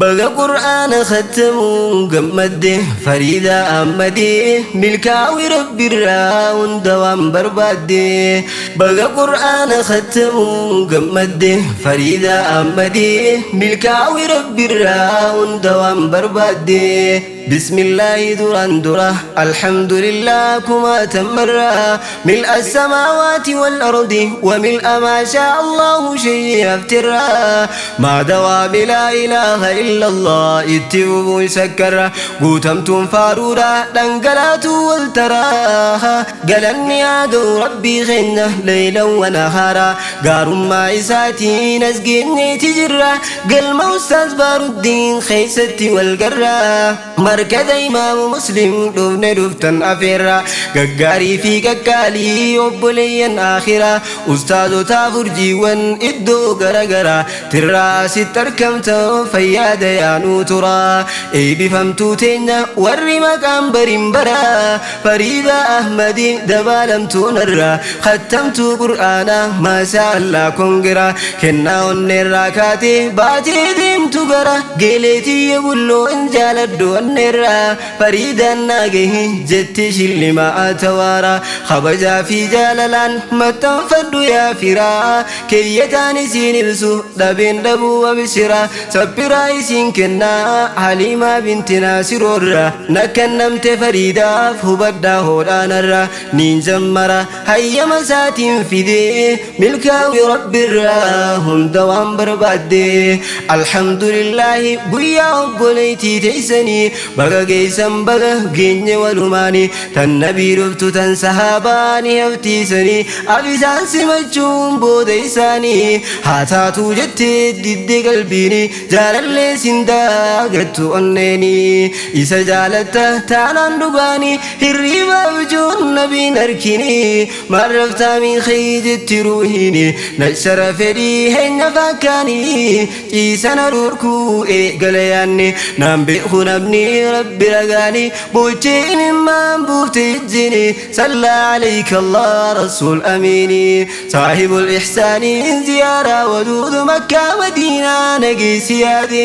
Baga Qur'aana khattamuun gammadde Fariidaa Ahmadee milkaa'ii Rabbiirraa hunda waan barbaadde. Baga Qur'aana khattamuun gammadde Fariidaa Ahmadee milkaa'ii Rabbiirraa hunda waan barbaadde. Bismillaahi duraan dura alhamdulillah kuma tamarra mil'a samaawaati wal ardi wa mil'a maa shaa Allahu shay'in aftirra maa dawaami laa ilaaha إلا الله اتبوا سكر قوتمتم فارورا دنقلاتوا والتراها قلني عدو ربي غنى ليلا ونهارا قارم ما إساتي نسقيني تجرى قل موسى بار الدين خيستي والقرى مركز إمام مسلم دفن دفتن أفرا ققاري في ققالي وبليا آخرا أستاذ تافرجي وان إدو قرقرا تراسي تركمت فيا yaanuu tura eebbifamtuu teenya warri maqaan bariin bara Fariidaa Ahmadii dabaalamtuu narra khattamtuu Qur'aana maashaa Allah kongira kennaa onneerraa kaatee baatee deemtu gara geeleetiyya bulloo hin jaaladhu onneerra Fariidaan naa gahi jetti shillimaa tawaara kabajaa fi jaalalaan maxxanfadhu yaa firaa keeyyataan isiin ibsu dhabeen dhabuu abshira sabbiraa isiin kennaa Haliimaa binti Naasiroorra nakkannamte Fariidaaf hubadhaa hoodhaanarra niin jammara hayyama isaatiin fidee milkaa'ii Rabbiirraa hunda waan barbaadde. Alhamdulillaahi guyyaa obboleettii teessanii baga geessan baga geenye walumaanii tan nabii dhuftu tan sahaabaa ni haftiisanii abisaan simachuun booda isaanii haa taatuu jettee didde qalbiini jaalallee sindaagattu onneeni isa jaalatta taanaan dhugaanii hirriba abjuun nabiin arkini maal raftaa min jetti ruuhiini nashara fedhii heenya fakkaanii ciisana dhorkuu eegala yaanni naan beeku namni rabbi ragaanii boochee imimmaan buufte ijjini sallaa alayka allah rasuul amiini saahibul ihsaanii ziyaaraa waduudu makkaa madiinaa nageessi yaade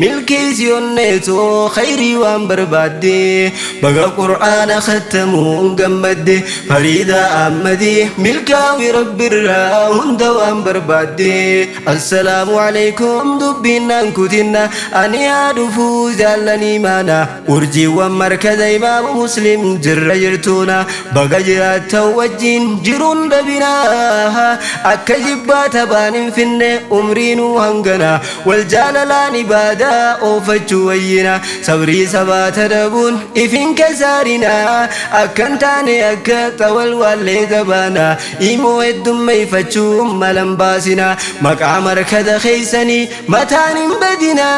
milkeessi onneetoo khayrii waan barbaadde. Baga Qur'aana khattamuun gammadde Fariidaa Ahmadii milkaa'ii Rabbiirraa hunda waan barbaadde. Assalaamu alaykum dubbinnaan kutinna ani haa dhufuu jaallanii maana urjiiwwan markaza Imaamu Muslim jirra jirtuuna baga jiraattan wajjin jiruun dhabinaa akka jibbaa tabaan hin finne umriinuu hangana wal jaalalaan ibaadaa oofachuu wayyina sabrii sabaata dhabuun ifin kasaarina akkan taane akka xawal waallee jabaana imoo heddummeeffachuu malan baasina maqaa markaza keeysanii mataan hin badina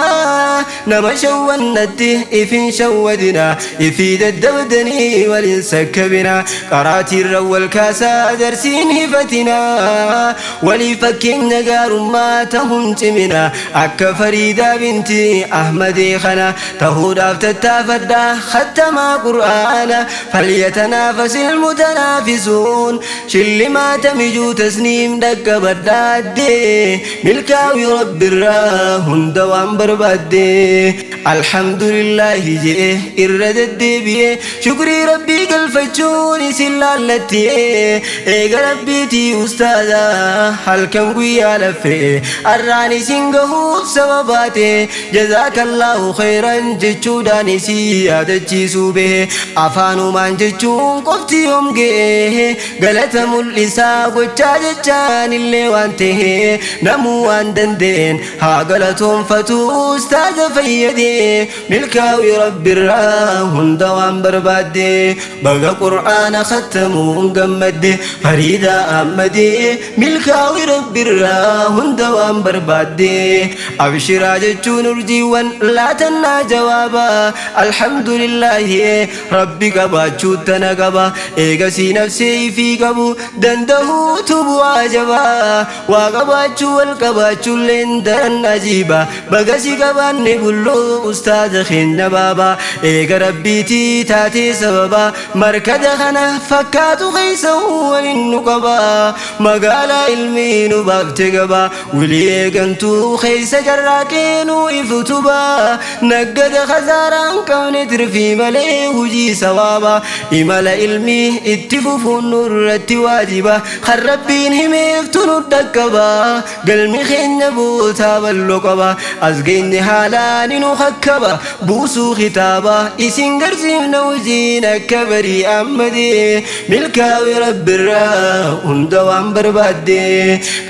nama shawwannatti ifin shawwadina ifii daddabdanii waliin sakkabina qaraatiirra wal kaasaa darsiin hifatina walii fakkeenya gaarummaa tahuun cimina akka Fariidaa binti Ahmadee kana tahuudhaaf tattaafadhaa khattamaa Qur'aana falyatanaafasi almutanaafisuun shillimaata mijuu tasniim dhaqqabadhaadde milkaa'ii Rabbiirraa hunda waan barbaadde. Alhamdulillaahi jee irra deddeebi'ee shukrii Rabbii galfachuun isin laallattee eega Rabbiitii ustaaza halkan guyyaa laffee arraan isin gahuuf sababaate jazaakallaahu khayran jechuudhaan isii yaadachiisuu bahe afaanumaan jechuun qofti yoom ga'e galata mul'isaa gochaa jechaan illee waan ta'e namuu waan danda'een haa galatoonfatu ustaaza fayyade milkaa'ii Rabbiirraa hunda waan barbaadde. Baga Qur'aana khattamuun gammadde Fariidaa Ahmadee milkaa'ii Rabbiirraa hunda waan barbaadde. Abshiraa jechuun urjiiwwan laatannaa jawaaba alhamdulillaahi Rabbi qabaachuu tana qaba eegasii nafsee ifii qabu danda'uutu bu'aa jabaa waa qabaachuu wal qabaachuulleen daran ajiiba bagasi qabaanne bulloo ustaaza keenya. keenya baaba eega rabbiitii taatee sababa markada kana fakkaatu keessa waliin nu qaba magaalaa ilmii nu baafte gaba wilii eegantuu keessa jarraaqee nu ifutuba naggada khasaaraan qabne tirfii malee hujii sawaaba imala ilmii itti fufuun nurratti waajiba kan rabbiin himeeftu nu dhaqqaba galmi keenya bootaa bal'oo qaba as geenye haalaan nu hakkaba buusuu kitaaba isin garsiifna hojiin akka barii ammadee milkaawi rabbirraa hunda waan barbaadde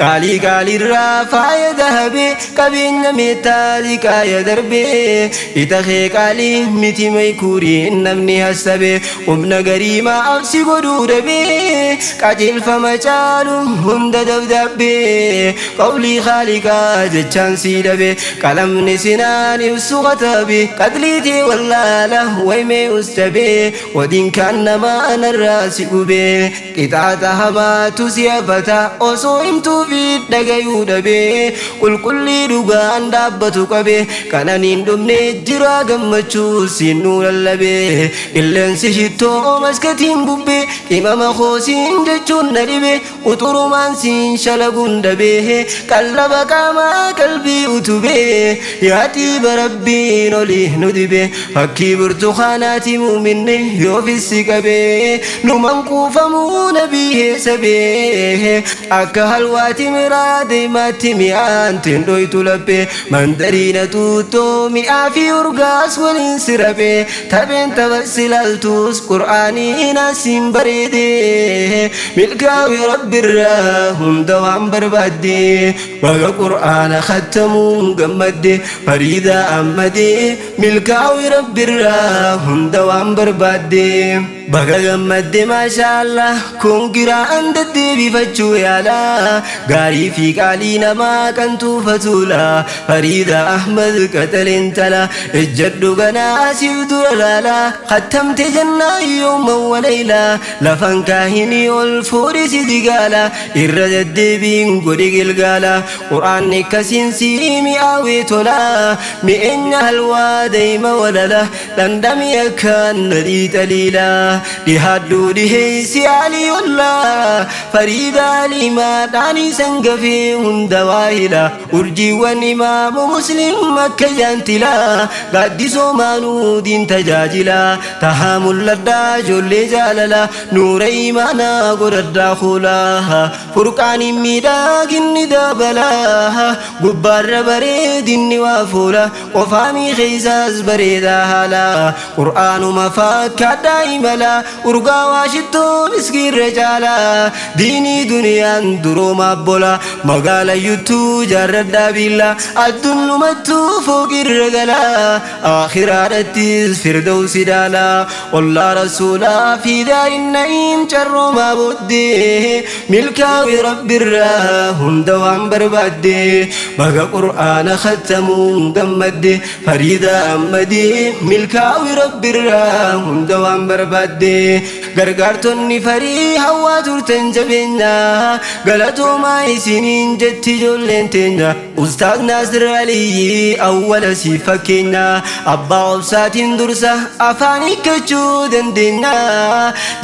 qaalii qaaliirraa faaya dahabee qabeenya meetaa ziqaaya darbee itahee qaalii miti maykuurii namni hasabe humna gariimaa absi godhuu dhabee qajeelfama caalu hunda dabdabbee qawlii khaaliqaa jechaan sii dhabe qalamni sinaan ibsu katabe qadliitii wallaala waymee ustabee wadiin kaan namaa narraa si gubee qixaaxa hamaatu si hafata osoo himtuu fi dhagayuu dhabee qulqullii dhugaan dhaabbatu qabe kananiin dhumne jiraa gammachuu siin nuu lallabee qilleensi shittoo maskatiin bubbee qimama koosiin jechuun na dhibe uxurumaan siin shalaguun dhabee qallaba qaamaa qalbii utubee yaaxiiba rabbiin olii nu dibe fakkii burtukaanaati muuminne yoo fissi qabee numan kuufamuu nabii heesabee akka halwaati miraa deemaatti mi'aan tendhoytu laphee mandariina tuuttoo mi'aa fi urgaas waliin sirabee tapheen taphasilaaltuus qur'aaniin asiin bareedee milkaawi rabbirraa hunda waan barbaadde baga qur'aana khattamuun gammadde fariidaa ammadee milkaawi rabbirraa hunda waan barbaadde baga gammadde maashaallah kun giraan deddeebifachuu yaala gaarii fi qaalii namaa kan tuufatula fariidaa ahmad qaxaleen tala ejjadhu ganaa siif dura laala khattamte jannaa yooman walayla lafan kaahinii ol fuudhisi digaala irra deddeebiin godhi gilgaala qur'aanni akkasiin sii mi'aawee tola mi'eenya halwaa deema walala dhandhami akkaan nadhii xaliila dhihaadhuu dhiheessi alii ollaa fariidaa aliimaa dhaanii sangafee hunda waahila urjiiwwan imaamu muslim akka jaantila gaaddisoo maanuu diin tajaajila tahaa mul'adhaa ijoollee jaalala nuura imaanaa godhadhaa kuulaa furqaaniin miidhaginni dabalaa gubbaarra bareedinni waa fuula qofaamii keessaas bareedaa haala qur'aanuma fakkaadhaa imala urgaa waa shittoo miskiirra caala diinii duniyaan duroomaa bola magaala yuttuu jaarradhaa biilla addunnumattuu fooqirra gala aakhiraadhattis firdawsi daala ollaa rasuulaa fi daarin na'iim carroomaa booddee milkaawi rabbirraa hunda waan barbaadde baga qur'aana khattamuun gammadde fariidaa ammadee milkaawi rabbirraa hunda waan barbaadde gargaartonni farii hawwaa turtan jabeenya galatoomaa isiniin jetti ijoolleen teenya ustaaz Naasir Aliyyi awwala si fakkeenya abbaa obsaatiin dursa afaan hiikkachuu dandeenya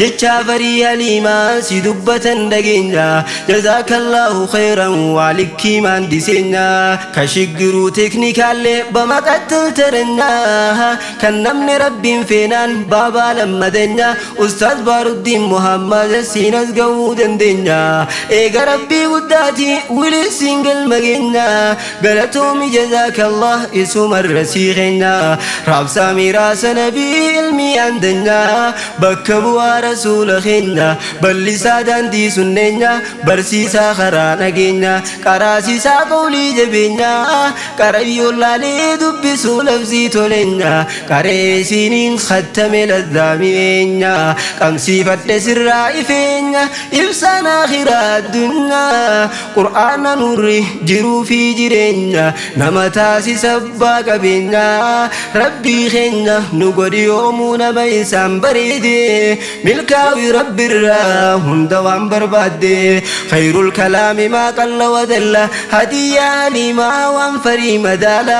jecha farii haliimaa si dubbatan dhageenya jazaakallahu khayran waalikkii maandiseenya kashigiruu teeknikaallee bamaqattal taranna kan namni rabbiin feenaan baabaa lammadeenya ustaaz Baaruddiin Muhammad siinas ga'uu dandeenya eega rabbii guddaati wilisiin galma geenya galatoomi jazaakallah isumarra sii keenya raabsaa miraasa nabii ilmii andeenya bakka bu'aa rasuula keenya bal'isaa daandii sunneenya barsiisaa karaa nageenya qaraasisaa qawlii jabeenya qarayyoon laalee dubbisuu labsii toleenya qaree isiniin khattame laddaa mi'eenya. keenya qamsiifadhe sirraa ifeenya ibsaan akhiraa addunyaa qur'aana nurri jiruu fi jireenya nama taasisa abbaa qabeenyaa. Rabbii keenya nu godhi yoomuu nama isaan bareede milkaawi rabbirraa hunda waan barbaadde. Khayrul kalaami maa qalla wadalla hadiyyaa haliimaa waan farii madaala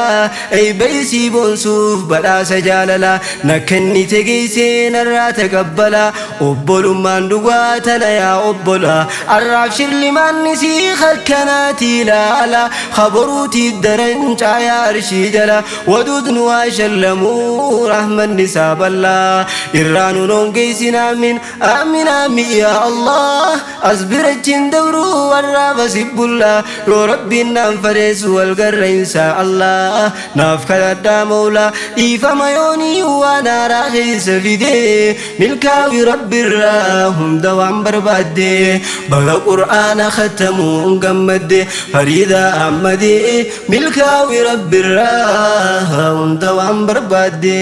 eeybaysii boonsuuf badhaasa jaalala na kennite geessee narraa taqabbala. Obbolummaan dhugaa tana yaa obbola arraaf shillimaanni sii hakkanaati ilaala kaboruutiif daran caayaa arshii jala waduudnu waa shallamuu rahmanni isaa bal'aa irraa nu nongeessin. Aamin aamin aamin yaa Allah as birachin dabruu warraafa sibbulla yoo rabbiin naan fareessu wal garra inshaa Allah. Naaf kadhadhaa mawlaa dhiifama yoonii waan haaraa keessa fide milkaawi rabbirraa hunda waan barbaadde. Baga qur'aana khatamuun gammadde fariidaa ahmadee milkaawi rabbirraa hunda waan barbaadde.